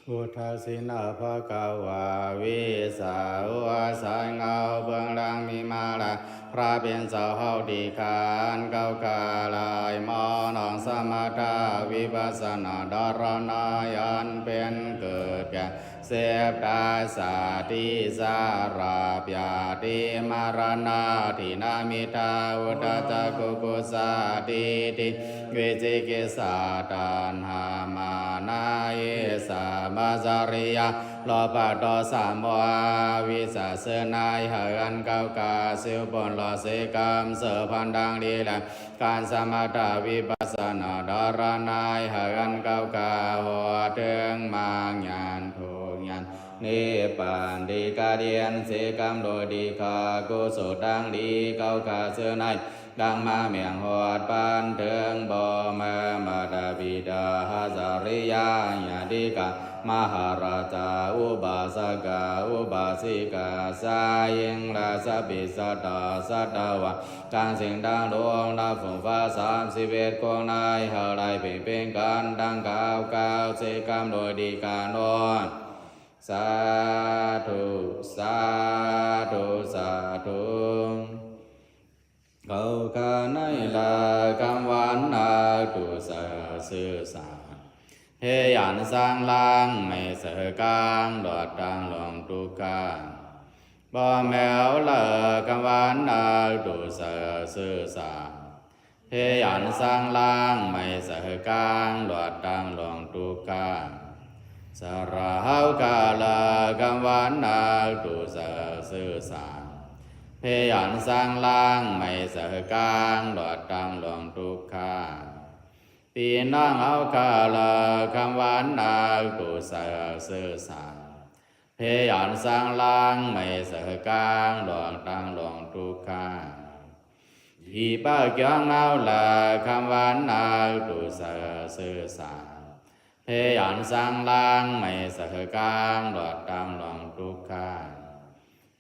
Udasinā bhagavā vīsā, หัวใสเงาเบื้องหลังมีมาลาย พระเป็นเจ้าเฮาดีขันเก้ากาลาย หมอนองสมถะวิปัสสนาดารณา อันเป็นเกิดแก่เจ็บตายชาติชราพยาธิมรณา ทินนามิทาอุทธัจจะกุกุจจาทิฏฐิ วิจิกิจฉาตัณหามานะอิจฉามาจฉริยะ โลภะโทสะโมหะอวิชชา ชื่อในเฮือนเก่ากาสิวบนหลอดสีกำเสือพันดังดีแล การสมถะวิปัสสนาดารณา เฮือนเก่ากาหัวถึงมรรคญาณทุกข์ญาณ นิพพานดีกาเดียนสีกำโดยดีกากุศลดังดีเก่ากาชื่อใน ดังมาเมียงหอดปานเถิงบ่แม่มาตาบิดาหาจาริยาญาติกา มหาราชาอุบาสกาอุบาสิกา ชายหญิงราชบิดาสัตวา ทั้งสิ่งทั้งดวงนับฝุงฟ้าสามสิบเอ็ดคงในเฮาไลเพ่งเพ่งกันดังกล่าวกล่าวสีกำโดยดีกาโน สาธุ สาธุ สาธุ เขาข้าในลาคำหวานนาตุสาสื่อสาร พยานสร้างล่างไม่เสอกลางหลอดทางหลวงทุกข์ข้า บ่แมวเลิกคำหวานนาตุสาสื่อสาร พยานสร้างล่างไม่เสอกลางหลอดทางหลวงทุกข์ข้า สระเฮากาลาคำหวานนาตุสาสื่อสาร พยานสร้างล่างไม่เสอกลางหลอดทางหลวงทุกข์ข้า พี่น้องเฮากาลาคำหวานนาตุสาสื่อสาร พยานสร้างล่างไม่เสอกลางหลอดทางหลวงทุกข์ข้า อีป้าเกียงเฮาลาคำหวานนาตุสาสื่อสาร พยานสร้างล่างไม่เสอกลางหลอดทางหลวงทุกข์ข้า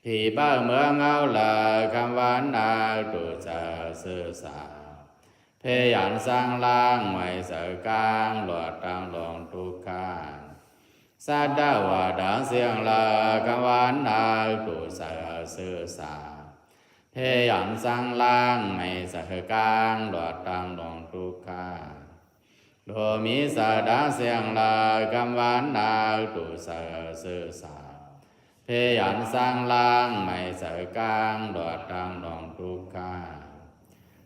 ที่บ้านเมืองเฮาลาคำหวานนาตุสาสื่อสาร พยานสร้างล่างไม่เสอกลางหลอดทางหลวงทุกข์ข้า สัตวาดังเสียงลาคำหวานนาตุสาสื่อสาร พยานสร้างล่างไม่เสอกลางหลอดทางหลวงทุกข์ข้า โดมิสาดังเสียงลาคำหวานนาตุสาสื่อสาร พยานสร้างล่างไม่เสอกลางหลอดทางหลวงทุกข์ข้า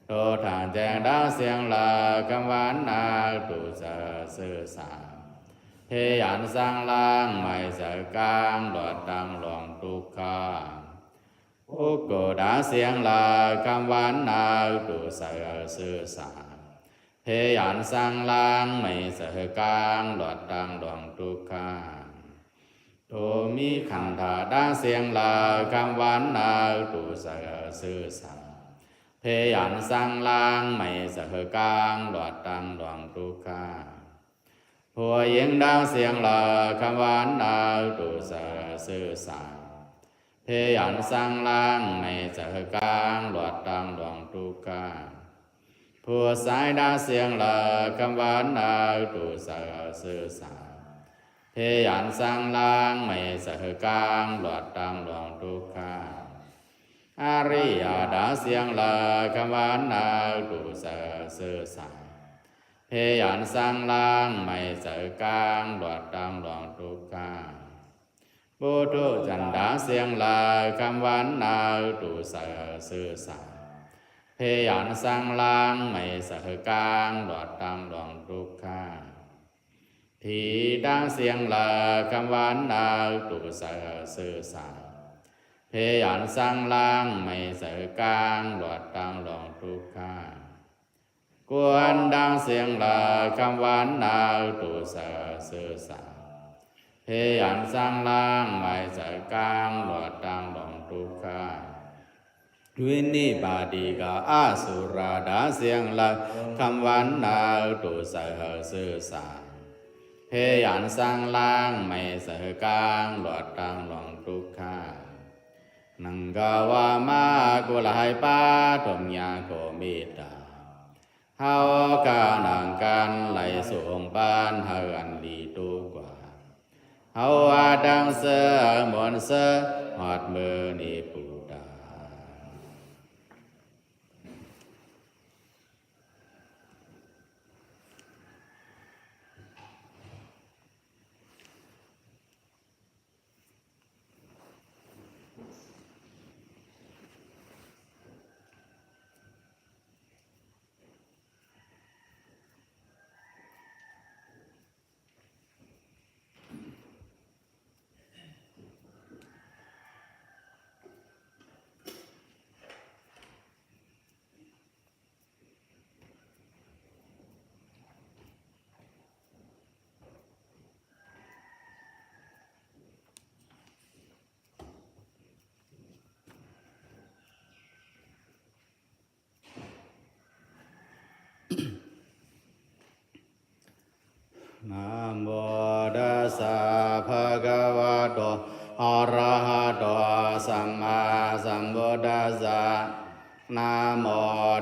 โดทางแจ้งดังเสียงลาคำหวานนาตุสาสื่อสาร พยานสร้างล่างไม่เสอกลางหลอดทางหลวงทุกข์ข้า อุกโกดังเสียงลาคำหวานนาตุสาสื่อสาร พยานสร้างล่างไม่เสอกลางหลอดทางหลวงทุกข์ข้า โดมิขันธาดังเสียงลาคำหวานนาตุสาสื่อสาร พยานสร้างล่างไม่เสอกลางหลอดทางหลวงทุกข์ข้า ผู้หญิงดังเสียงลาคำหวานนาตุสาสื่อสาร พยานสร้างล่างไม่เสอกลางหลอดทางหลวงทุกข์ข้า ผู้ชายดังเสียงลาคำหวานนาตุสาสื่อสาร พยานสร้างล่างไม่เสอกลางหลอดทางหลวงทุกข์ข้า อริยะดังเสียงลาคำหวานนาตุสาสื่อสาร พยานสร้างล่างไม่เสอกลางหลอดทางหลวงทุกข์ข้า ปุถุชนดังเสียงลาคำหวานนาตุสาสื่อสาร พยานสร้างล่างไม่เสอกลางหลอดทางหลวงทุกข์ข้า ผีดังเสียงลาคำหวานนาตุสาสื่อสาร พยานสร้างล่างไม่เสอกลางหลอดทางหลวงทุกข์ข้า กวนดังเสียงลาคำหวานนาตุสาสื่อสาร พยานสร้างล่างไม่เสอกลางหลอดทางหลวงทุกข์ข้า วินิปาติกาอสุรดังเสียงลาคำหวานนาตุสาสื่อสาร พยานสร้างล่างไม่เสอกลางหลอดทางหลวงทุกข์ข้า นังกวามากุลายปาทมยาโกมิตา เฮากานังกันไหลสูงปานเฮือนลีตุกว่า ເຮົາວ່າຕັ້ງຊື່ມົນເຊີ ຮອດມື້ນີ້ຜູ້ຕາຍ. นะโมตัสสะ ภะคะวะโต อะระหะโต สัมมาสัมพุทธัสสะ. นะโม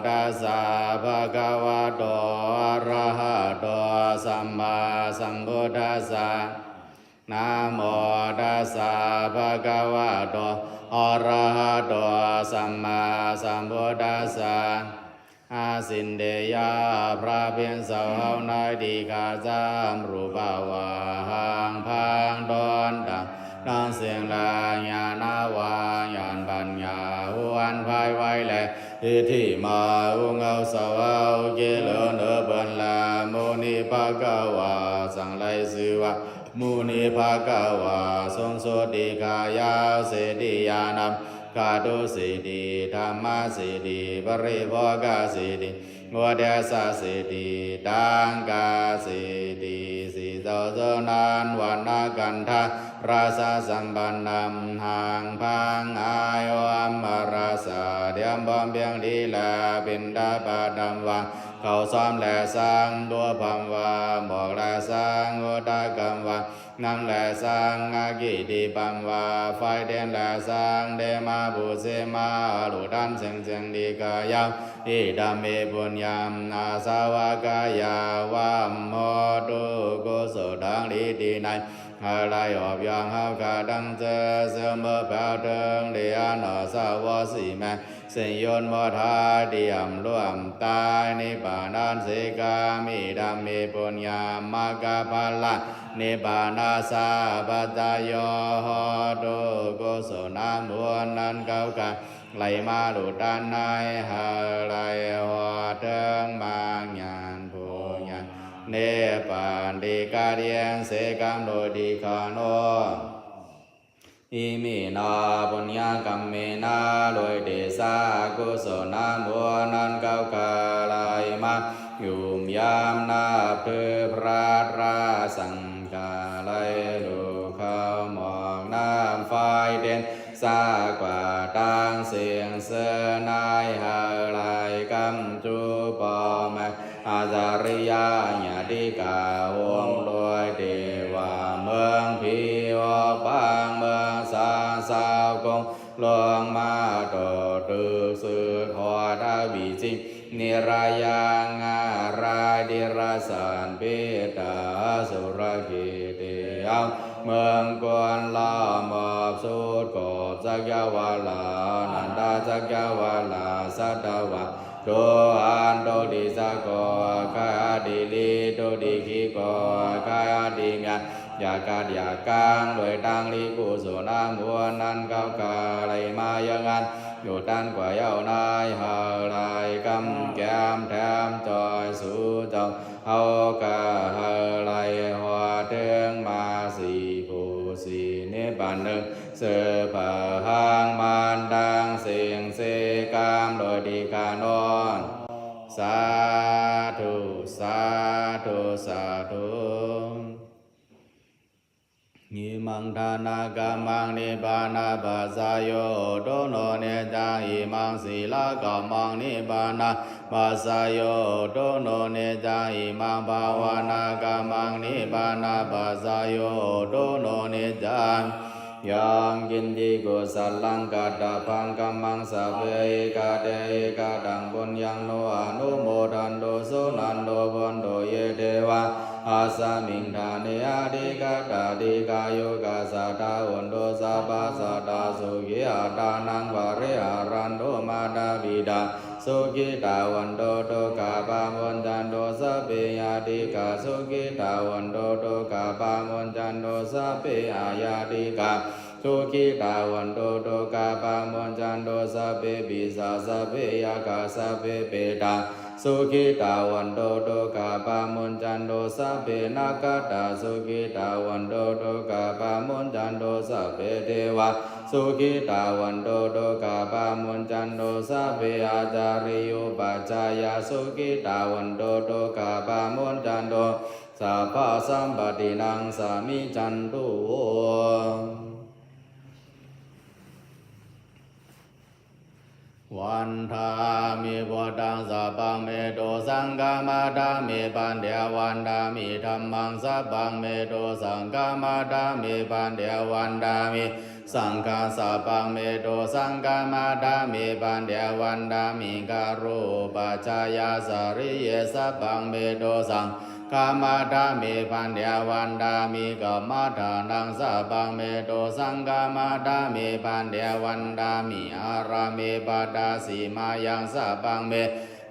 ตัสสะ ภะคะวะโต อะระหะโต สัมมาสัมพุทธัสสะ. นะโมตัสสะ ภะคะวะโต อะระหะโต สัมมาสัมพุทธัสสะ. ອະສິນເດຍະ ພຣະເປັນເຈົ້າເຮົາໃນທີ່ຂ້າຊ້ຳ ຮູບປະວາຫັງ ພັງ ຕອນຕາງ ທັງສິ້ນແລ ຍານະວາ ຍານປັນຍາ ຫວນພາຍໄວແລ ທິດຖິມາ ອຸງເຮົາເຈົ້າເຮົາ ກິເລີເນີເພິ່ນລະ ມຸນິພະຄະວາ ຈັ່ງໄດ້ຊື່ວ່າ ມຸນິພະຄະວາ ສູງສຸດທີ່ຂ້າຍາວ ສິດທິຍານຳ ຄາທຸສິດທິ ທຳມະສິດທິ ປະລິໂພຄະສິດທິ ອຸເດຊະສິດທິ ຕັງຄະສິດທິ ສີ່ເຈົ້າເຫຼົ່ານັ້ນ ວັນນະຄັນທະ ລາຊະສຳປັນນຳ ຫັງພັງອາຍ ອອມມະລາຊະ ຕຽມພ້ອມພຽງດີແລ ປິນທະບາດນຳວັງ ເຂົ້າຊ້ອມແລສັງ ໂດພຳວາ ໝອກແລສັງ ອຸດຕະກຳວັງ ນ້ຳແລສັງ ອາກິທິພຳວາ ໄຟເດນແລສັງ ເດມະພູເຊມາ ລູກທ່ານເສັງເສັງທີ່ຂ້າຍາວ ອິດຕະເມ ປຸນຍັງ ອາສະວະກະຍາ ວາມໂມ ທຸ ກຸສົນທັງດີທີ່ໃນ ໃຫ້ໄດ້ອອກຢ່າງເຮົາຂ້າທັງເຈີ ເຊິ່ງເມື່ອແປວເຖິງ ທີ່ອະນາສະວະສີແມ ເສັງຍົນໝົດຫາຍ ທີ່ອ່ຳລ້ວມຕາຍ ນິບບານນັ້ນເສກາ ມິດຕະເມ ປຸນຍາ ມັກກະຜະລະ ນິບບານາສະ ປັດຈະໂຍ ໂຫຕຸ ກຸສົນນຳບຸນນັ້ນເຂົາຂ້າ ໄຫຼມາລຸດຕັນໃນ ໃຫ້ໄຫຼຮອດເຖິງ ມັກຍານ ຜູຍານ ນິບບານ ທີ່ກະດຽນເສກາມໂດຍທີ່ຂ້ານ້ອງ ອິມິນາ ປຸນຍະກັມເມນາ ດ້ວຍເດຊະ ອະກຸສົນນຳບຸນນັ້ນເຂົາຂ້າ ໄຫຼມາຫຍຸ່ມຢາມນັບຖືພຣາຕຣາສັງຄາ ໄຫຼລູກເຂົ້າໝອກນ້ຳໄຟເດນ ສາກວ່າທັງເສັງເຊີນໃນ ໃຫ້ໄຫຼກຳຈູພໍ່ແມ່ ອາຈາລິຍະຍາຕິກາ ໂຮມດ້ວຍເທວາ ເມືອງຜີ ອອກປາງເມືອງສາງ ຊາວກົງ ລົງມາຕໍ່ຕຶກສືບທອດອະວິຊິດ ນິລະຍັງ ອາລາຍ ຕິລະສານ ເປຕາ ອະສຸລະເຄເຕ ເອົາເມືອງກົນລະມອບສຸດຂອບ ສັກຍະວາລາ ອະນັນຕະສັກຍະວາລາ ສັດຕະວະ ໂຕ ອັນໂຕຕິສະໂກ ອາຄາຍອະທິລິດ ໂຕຕິຄີໂກ ອາຄາຍອະທິຍານ ຢາກກັດຢາກກັງ ດ້ວຍທັງລິກຸສົນນຳບຸນນັ້ນເຂົາຂ້າ ໄຫຼມາເຍືອງອັນ ຢູ່ຕັນກວ່າເຍົານາຍ ໃຫ້ໄຫຼກຳແກມແຖມຈ່ອຍສູ່ເຈົ້າ ເຮົາກະໃຫ້ໄຫຼຮອດເຖິງ ມາສີພູສີນິບບານໜຶ່ງ ເສີບພະຫັງມັນທັງເສັງເສກາມ ໂດຍທີ່ຂ້ານ້ອງ ສາທຸ ສາທຸ ສາທຸ. Imaṃ dānakammaṃ nibbānapaccayo hotu no niccaṃ. Imaṃ sīlakammaṃ nibbānapaccayo hotu no niccaṃ. Imaṃ bhāvanākammaṃ nibbānapaccayo hotu no niccaṃ. Yaṃ kiñci kusalaṃ kattabbaṃ kammaṃ sabbe ekate ekataṃ puññaṃ no anumodantu suṇantu bhonto ye devā asmiṃ ṭhāne adhigatā dīghāyukā sadā hontu sabbā sadā sukhī attānaṃ pariharantu mātā pitā sukhitā hontu dukkhā pamuñcantu sabbe ñātikā sukhitā hontu dukkhā pamuñcantu sabbe aññātikā sukhitā hontu dukkhā pamuñcantu sabbe pisā sabbe yakkhā sabbe petā sukhitā hontu dukkhā pamuñcantu sabbe nakkhattā sukhitā hontu dukkhā pamuñcantu sabbe devā sukhitā hontu dukkhā pamuñcantu sabbe ācariyupajjhāyā sukhitā hontu dukkhā pamuñcantu sabbasampattīnaṃ samijjhantu. Vandāmi buddhaṃ sabbaṃ me dosaṃ khamatha me bhante vandāmi dhammaṃ sabbaṃ me dosaṃ khamatha me bhante vandāmi saṅghaṃ sabbaṃ me dosaṃ khamatha me bhante vandāmi garuhupajjhāyācariye sabbaṃ me dosaṃ khamatha me bhante vandāmi kammadānaṃ sabbaṃ me dosaṃ khamatha me bhante vandāmi ārāme pattasi māyaṃ sabbaṃ me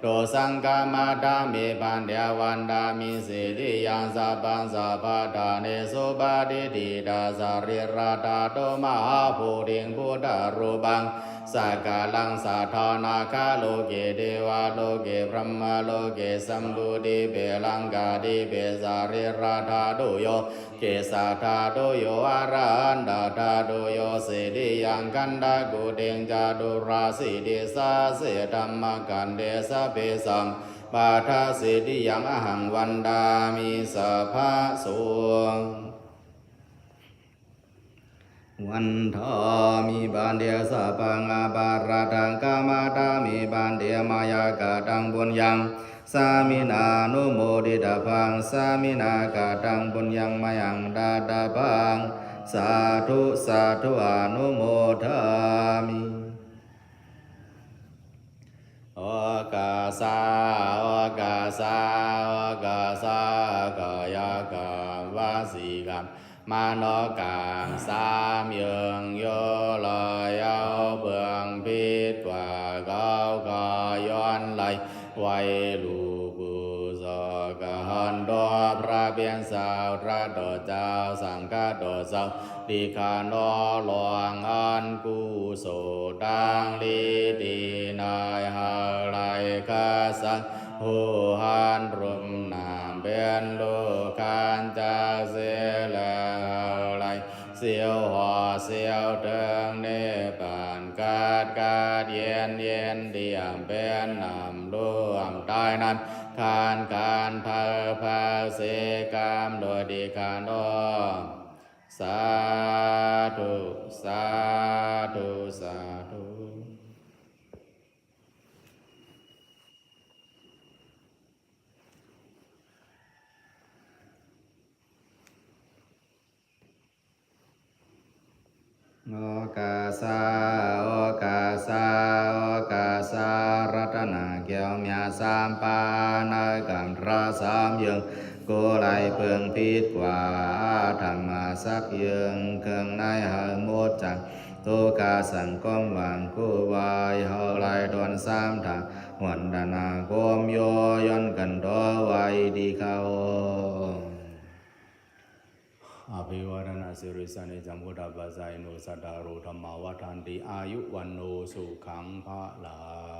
dosaṃ khamatha me bhante vandāmi siriyaṃ sabbaṃ sabbaṭṭhānesu patiṭṭhitā sarīradhātu mahābodhiṃ buddharūpaṃ sakalaṃ sadā nāgaloke devaloke brahmaloke jambudīpe laṅkādīpe sarīradhātuyo kesādhātuyo arahantadhātuyo siriyaṃ gandhakuṭiṃ caturāsītisahassadhammakkhandhe sabbesaṃ buddhasiriyaṃ ahaṃ vandāmi sabbaso. Vandāmi bhante sabbaṃ aparādhaṃ khamatha me bhante mayā kataṃ puññaṃ sāminā anumoditabbaṃ sāminā kataṃ puññaṃ mayhaṃ dātabbaṃ sādhu sādhu anumodāmi. Okāsa okāsa okāsa kāyakaṃ vacikaṃ manokaṃ สาม อย่าง โย ลอยเอาเปลืองพิษกว่าเขาก็ย้อนไหลไว้ลูกผู้สอกหันโดพระเพียงสาวพระโดดเจ้าสังฆโดดเจ้า ดิกขานอหลวงอันกุศลดังฤทธินายหาไลกษัตริย์ผู้หันรุ่มน้ำเป็นลูกขันจากเสียแล้วหาไลเสียวหอเสียวเถิงนิพพานกาดกาดเย็นเย็นเดียมเป็นน้ำร่วมใต้นั้น ขันขันเผาเผาเสกกรรมโดยดิกขานอ Sādhu, sādhu, sādhu. Okāsa okāsa okāsa รัตนแก้วเมียสามปาน กำพร้าสามอย่าง กู้ไล่เปลืองพิษกว่า อาธรรมสักอย่าง เครื่องในให้หมดจาก ทุกข์สังคมหวังกู้ไว้ เฮาไล่ดวนสามทาง วันดานาคมโย ย้อนกันต่อไว้ดีเขา Abhivādanasīlissa niccaṃ vuḍḍhāpacāyino cattāro dhammā vaḍḍhanti āyu vaṇṇo sukhaṃ balaṃ.